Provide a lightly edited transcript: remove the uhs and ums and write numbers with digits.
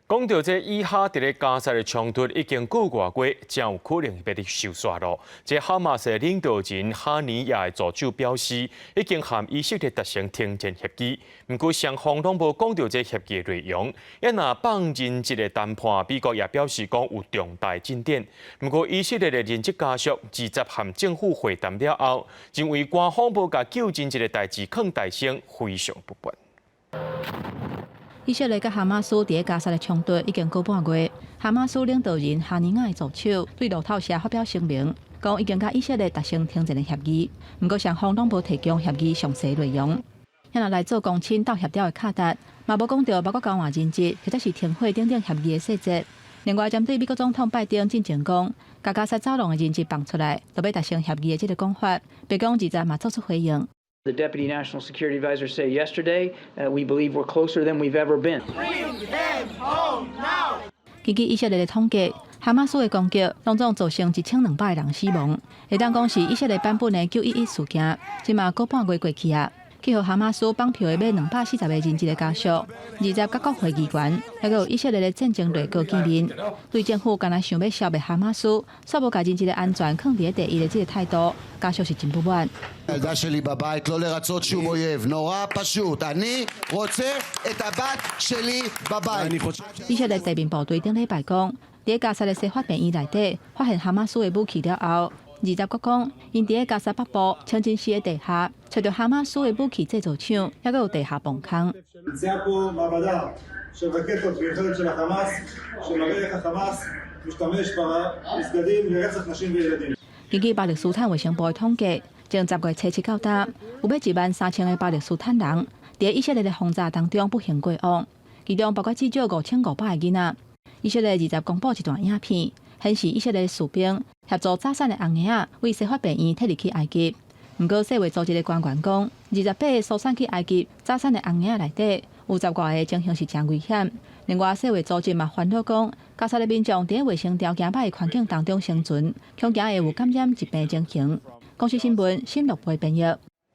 講到這以哈佇咧加薩的衝突已經過外月，真有可能欲收煞囉。這哈馬斯領導人哈尼亞的助手表示，已經和以色列達成停戰協議，毋過雙方攏無講著這協議的內容。啊若放人質的談判，美國也表示講有重大進展。毋過以色列的人質家屬二十和政府會談了後，認為官方無共救人質的代誌囥大先，非常不滿。以色列佮哈馬斯佇加薩的衝突已經過半月，哈馬斯領導人哈尼亞的助手對路透社發表聲明，講已經佮以色列達成停戰的協議，毋過雙方攏無提供協議詳細內容。遐來做公親鬥協調的卡達，嘛無講著包括交換人質或者是停火等等協議的細節。另外，針對美國總統拜登進前講，共加薩走廊的人質放出來，就欲達成協議的這个講法，白宮二十嘛做出回應。 The Deputy National Security Advisor say yesterday, we believe we're closer than we've ever been. 根據以色列的統計，哈馬斯的攻擊攏總造成1200個人死亡，會當講是以色列版本的911事件。這馬過半月過去啊，去予哈馬斯綁票的欲240個人質的家屬，二十佮國會議員，猶閣有以色列的戰爭內閣見面，對政府干焦想欲消滅哈馬斯，煞無共人質的安全囥佇第一的這个態度，家屬是真不滿。 הילדה שלי בבית, לא לרצות שום אויב, נורא פשוט. אני רוצה את הבת שלי בבית. 以色列地面部隊頂禮拜講，佇加薩的西法病院內底發現哈馬斯的武器了後，二十閣講，𪜶佇加薩北部清真寺的地下，揣著哈馬斯的武器製造廠，猶閣有地下磅空。 נמצאה פה מעבדה של רקטות ויכולת של החמאס, שמראה איך החמאס משתמש במסגדים לרצח נשים וילדים. 根據巴勒斯坦衛生部的統計，從10月初7到今，有欲1萬3千個巴勒斯坦人佇以色列的轟炸當中不幸過往，其中包括至少5500個囡仔。以色列二十公布一段影片，顯示以色列士兵協助走散的紅嬰仔為西法病院提入去埃及。毋過世衛組織的官員講，28個疏散去埃及走散的紅嬰仔內底，有十外个情形是誠危險。另外，世衛組織嘛煩惱講，加薩的民眾佇衛生條件歹的環境當中生存，恐驚會有感染疾病情形。公視新聞，新樂貝編譯。